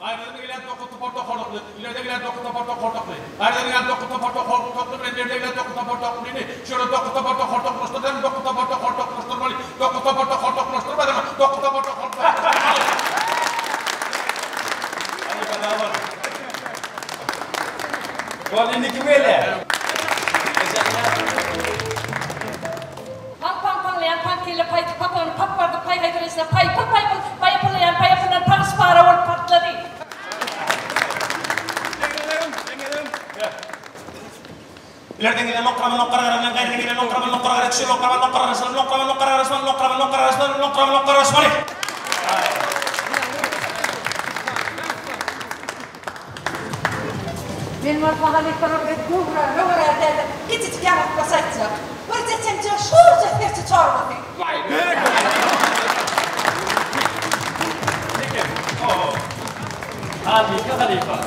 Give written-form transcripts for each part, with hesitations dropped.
Gaýradan gelýän dokuz topar tokarlykly, ilerden gelýän dokuz topar tokarlykly, gaýradan gelýän dokuz topar tokarlykly bilen ilerden gelýän dokuz topar toklyny şu ýerde dokuz topar tokar toklaşdyrsaň, dokuz topar tokar toklaşdyrmaly, dokuz topar tokar toklaşdyrmasaň, dokuz topar tokar toklaşdyrmaly. Halypa sag bol. Bol indi kim gelýär? Paň paň paňlaýan paň kelle paýty papagyny papbardyp paý haýdyr içine paý pul paý pul paýa pullaýan paýa pullan pagyş para bolup partlady. Ilerden gelen nokrama nokara gara bilen gaýradan gelen nokrama nokara gara kişi nokrama nokara garaşmaly nokrama nokara garaşmaly nokrama nokara garaşmaly nokrama nokara garaşmaly. Men bolsa halypalar biz göwräme görä däl-de, kiçijik ýaňakbaş aýtjak. Birje çemçe şorja serçe çorbasy. Waý, berekella! Eken, ho-ho. Halypa, halypa.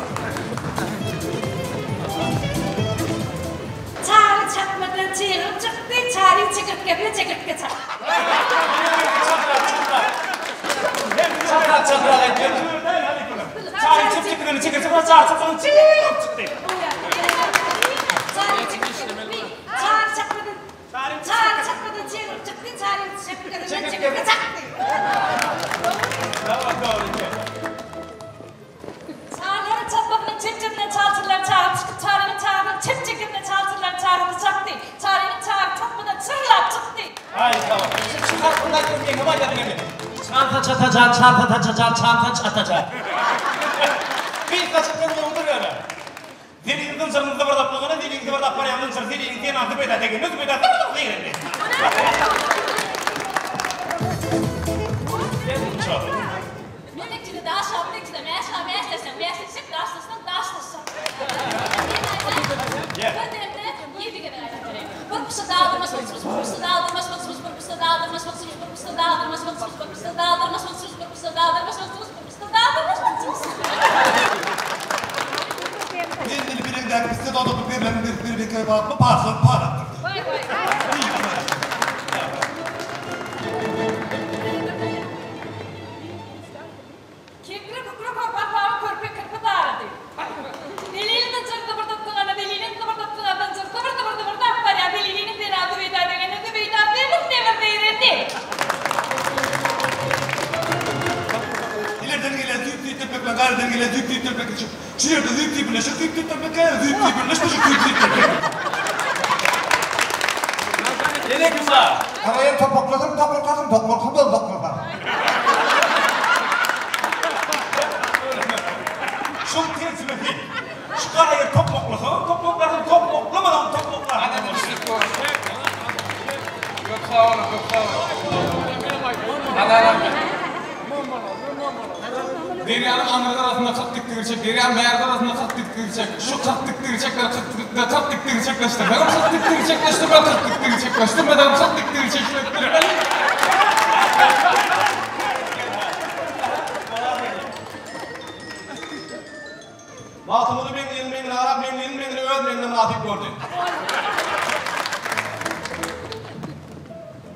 Çary çatmadan çygyryp çykdy, Çaryň çekirtgesine çekirtge çakdy. Çatrak, çatrak aýtýar. Çaryň çekirtgesine çekirtge çary çatmadan çygyryp çykdy. Çaryň çekirtgesini, çary çatmadan, çary çatmadan çygyryp çykdy, çaryň çekirtgesine çekirtge çakdy. Tamam, dogry eken. Çarylaryň çatmasynyň çep-çepinden çalçyrlan çagy çykyp, Çarynyň çagynyň çep-çekesine çalçyrlan çagyny çakdy. Çarynyň çagy çatmadan çyrlap çykdy. Aý tamam. Şu çykan pullar diýip meňe barýadyň indi. Çalsa çatajan, çalsa taçajan, çalsa çatajan. Gysgajyk söz gowudyr ýöne. Zeliň zynjyryny zybyrdaplygyna zeliň zybyrdap barýan zynjyr zeliň zenan Zübeýda degende Zübeýda zybyrdyp zeýrendi. Mekdepçide daşa, mekdepçide mäşa, mäşleşseň mäşleşjek, daşlaşsaň daşlaşjak. Bir demde ýedi gezek aýlap bereýin. Bir pyşyrda durdurmaş, bir pyşyrda durdurmaş, bir pyşyrda durdurmaş, bir pyşyrda durdurmaş, bir pyşyrda durdurmaş, bir pyşyrda durdurmaş, bir pyşyrda durdurmaş, bir pyşyrda durdurmaş. Menzili bileňdäki pisse dodakly perileriň birisi bir bekere baryp parçalap para atdyrdy. Waý waý. Kekre kükre körpe apaga körpe kirpi darady. Zelili zynjyr zybyrdyp zyňanda Zeliliň zybyrdyp zyňan zynjyr zybyr zybyr zybyrdap barýar Zeliliniň zena Zübeýda degende Zübeýda demir demir zeýrendi. Ilerden gelýän süýt süýt telpek bilen gaýradan gelýän süýt süýt telpek içip, şu ýerde süýt süýt birleşen süýt süýt telpek gaýra süýt süýt birleşmeşik süýt süýt telpek. Ýene kim bar? Garaýan topaklasam topaklasam tokmaklasam tokmaklasam. Şuň terjimesi, Şu gara ýer tokmaklasaňam tokmaklarsyň, tokmaklamasaňam tokmaklarsyň. Köp sag boluň, köp sag boluň. Allah razy bolsun. Derýanyň aňry gyrasynda 40 dikdigirçek, derýanyň bäri gyrasynda 40 dikdigirçek. Şu 40 dikdigirçekleri 40 40 dikdigirçekleşdirseňem 40 dikdigirçekleşdirmeli, 40 dikdigirçekleşdirmeseňem 40 dikdigirçekleşdirmeli. Magtymguly Meňliniň meňline garap, Meňliniň meňlini öz meňline mynasyp gördi.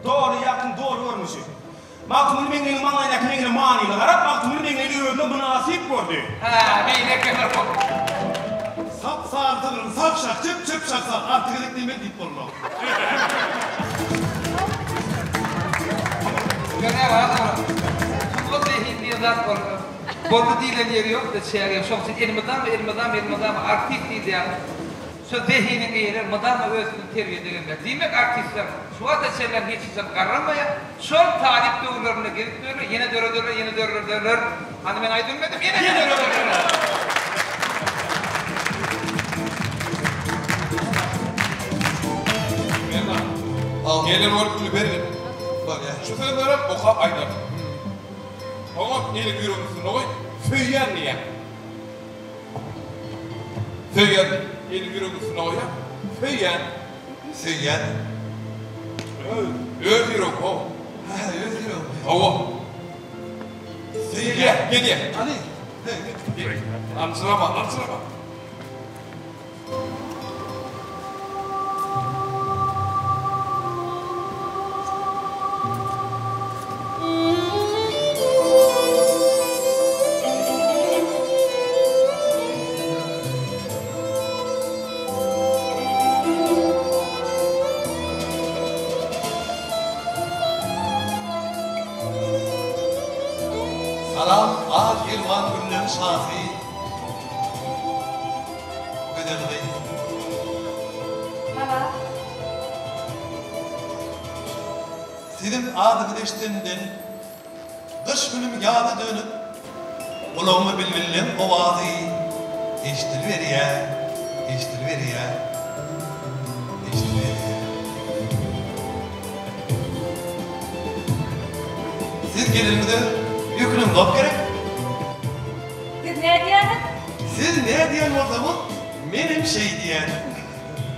Doly ýakyn, doly görnüşi. Magtymguly Meňliniň maňlaýyndaky meňline manyly garap, Magtymguly Meňlini özüne mynasyp gördi. Hä, beýle eken-ow. Sap sary sygryň sag şahy, çep çep şahy sag, alty gezek diýmeli diýip bolmaz. Ýöne adamlar, sungat zehin diýen zat ol boldy diýlen ýeri ýok-da, çägi ýok. Şoň üçin elmydama, elmydama, elmydama artist diýilýän şu zehiniň eýeleri mydama öz üstüni terbiýede gezmek. Diýmek artistler şu wagta çenlem hiç haçan garramaýar. Şol talyp döwürlerinde gezip ýörler, ýene dörederler, ýene dörederler. Hany men aýdylmadym, ýene dörederler. Merdan, gelen bolup bergin. Şu sözlerem okap aýdarsyň. Soňam eliňi ýüregiň üstünde goý, söýýän diýýäň. Söýýän diý. Eliňi ýüregiň üstünde goýýaň, söýýän. Söýýän. Öz, öz ýüregiň, hawa. Hä, öz ýüregim. Hawa. Söýýän, gelýän. Hany, Aljyrama, aljyrama. Salam al elwan gülleň şasy Gözel gyz. Salam. Siziň adyňyzy eşidenden gyş günüm ýaza dönüp, gulagyma bilbilleň owazy eşidiliberýär, eşidiliberýär, eşidiliberýär. Siz geleniňize ýüküniňzok gerek? Siz nädýäňiz? Siz nädýän bolsaňyz, menem şeý diýýän.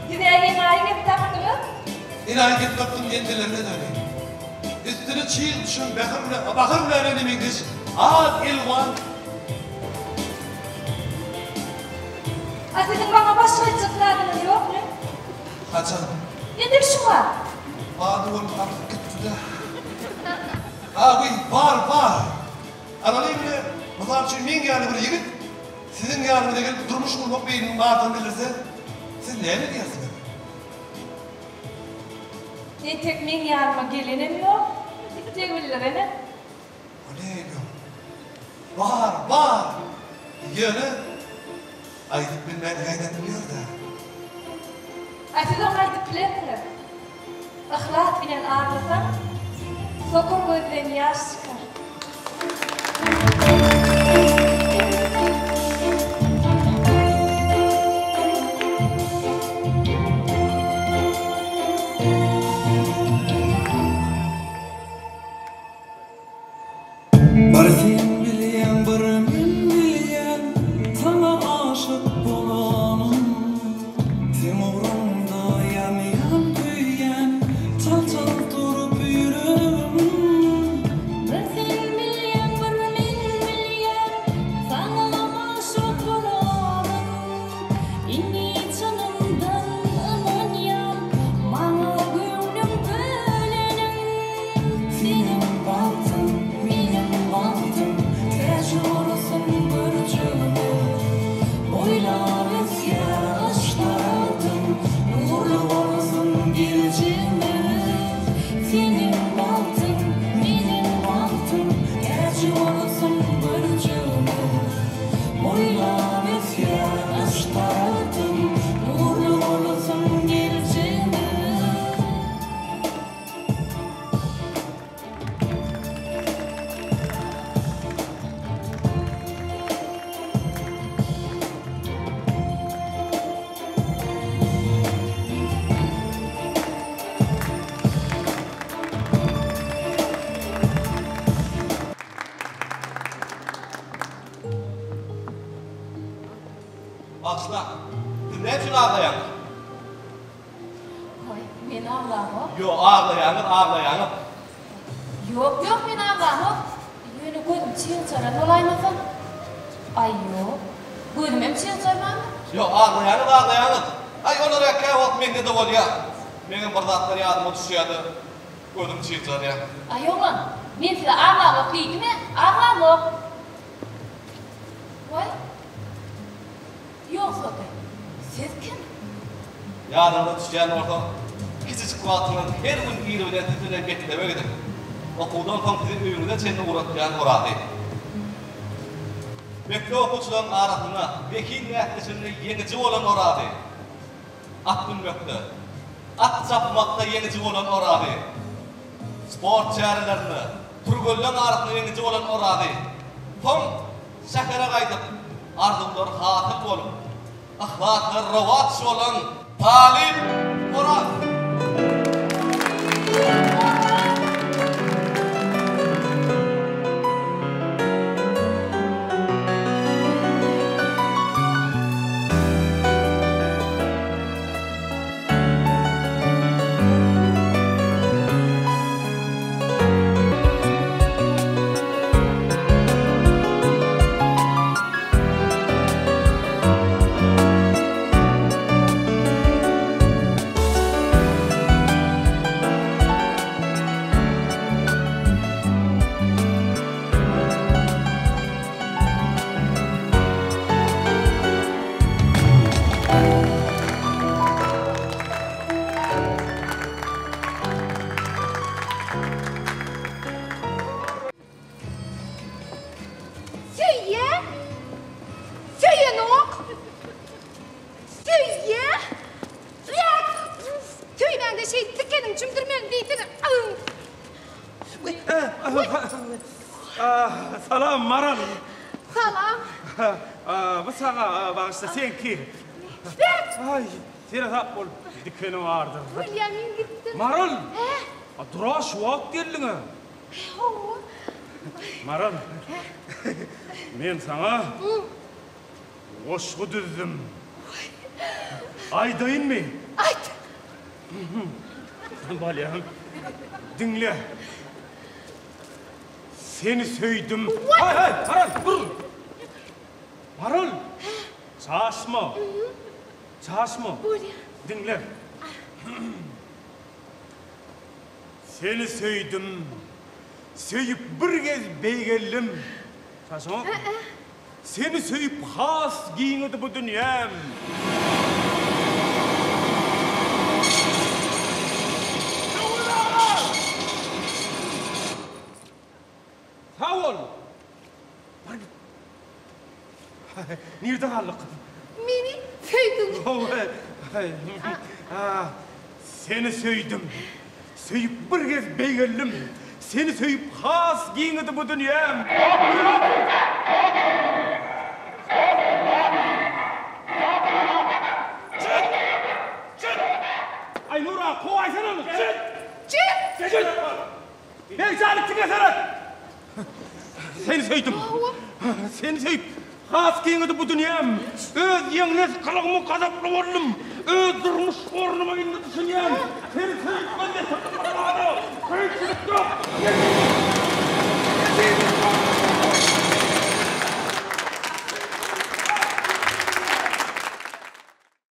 Siz-ä enaýy gep tapdyňyz. Enaýy gep tapdym diýendelerine döndi. Üstüne çyg düşen bähir bilen, bahyr biläne meňzeş ak elwan. A siziň maňa başga aýtjak zadyňyz ýokmy? Haçan? Edil şu wagt. Bady bolup akyp gitdi-de. A, wiý, bar, bar. Alaly indi, mysal üçin, meň ýaly bir ýigit siziň ýanyňyza gelip durmuş gurmak meýliniň bardygyny bildirse, siz näme diýersiňiz? Entek meň ýanyma gelenem ýok, isleg bildirenem. O näme? Bar, bar! Ýöne aýdyp bilmän ýaýdanyp ýör-dä. A siz oňa aýdyp bilersiňiz. Yhlas bilen aglasaň, sokur gözden ýaş çykar. Bir sen bilýäň bir men bilýän saňa aşyk bolanym Seň ugruňda ýanýan köýýän çal çal durup ýüregim. Bir sen bilýäň bir men bilýän saňa magşuk bolanym Indi çynymdan ynanýan maňa göwnüň böleniň. Seniň bagtyň, meniň bagtym, Täji bolsun görjegimiz. Boýlap ösýär yşk daragtym, Nurly bolsun geljegimiz. Seniň bagtyň, meniň bagtym, Täji bolsun görjegimiz. Boýlap ösýär yşk daragtym, Nurly bolsun geljegimiz. Bagyşla, siz näme üçin aglaýaňyz? Goý, men aglamok. Ýok, aglaýaňyz, aglaýaňyz. Ýok, ýok, men aglamok. Ýöne gözüm çygjaran bolaýmasa. Aý, ýok, gözümem çygjarmandyr. Ýok, aglaýaňyz, aglaýaňyz. Aý, olar-a käwagt mende-de bolýar. Meňem bir zatlar ýadyma düşýär-de, gözüm çygjarýar. Aý, oglan, men size aglamok diýdim-ä, aglamok. Waý. Ýogsa-da, siz kim? Ýadyňyza düşýän bolsa, kiçijik wagtyňyz her gün ir bilen siz bilen mekdebe gidip, okuwdan soň sizi öýüňize çenli ugratýan Orazy. Mekdep okuwçylaryň arasynda zehin bäsleşiginde ýeňiji bolan Orazy. At münmekde, at çapmakda ýeňiji bolan Orazy. Sport çärelerinde türgenleň arasynda ýeňiji bolan Orazy. Soň Şähere gaýdyp, arzuwlary hasyl bolup, yhlaslary rowaç bolan talyp Oraz. Salam, Maral. Salam. Bu saňa bagyşla, seňki. Ber! Aý, seresap bol, dikeni bardyr. Bolýa, men gitdim. Maral! Hä? Dura, şu wagt geldiň-ä. Hawa. Maral, men saňa goşgy düzdüm. Aýdaýynmy? Aýt. Bolýa. Diňle. Seni söýdüm. Haý, haý, Maral, dur! Maral! Çaşma. Çaşma. Bolýa. Diňle. Seni söýdüm. Söýüp bir gez beýgeldim. Çaşaňokmy? Seni söýüp has giňedi bu dünýäm. Öwez aga! Sag bol! Bar git. Nirde galdyk? Meni söýdüň. Seni söýdüm. Söýüp bir gez beýgeldim. Seni söýüp has giňedi bu dünýäm. Çyk! Çyk! Aýnur aga, kowaýsana ony! Çyk! Çyk! Çyk! Begjany tiňe seret! Seni söýdüm. Seni söýüp, has giňedi bu dünýäm. Öz ýeňles gylygyma gazaply boldum. Öz durmuş ornuma indi.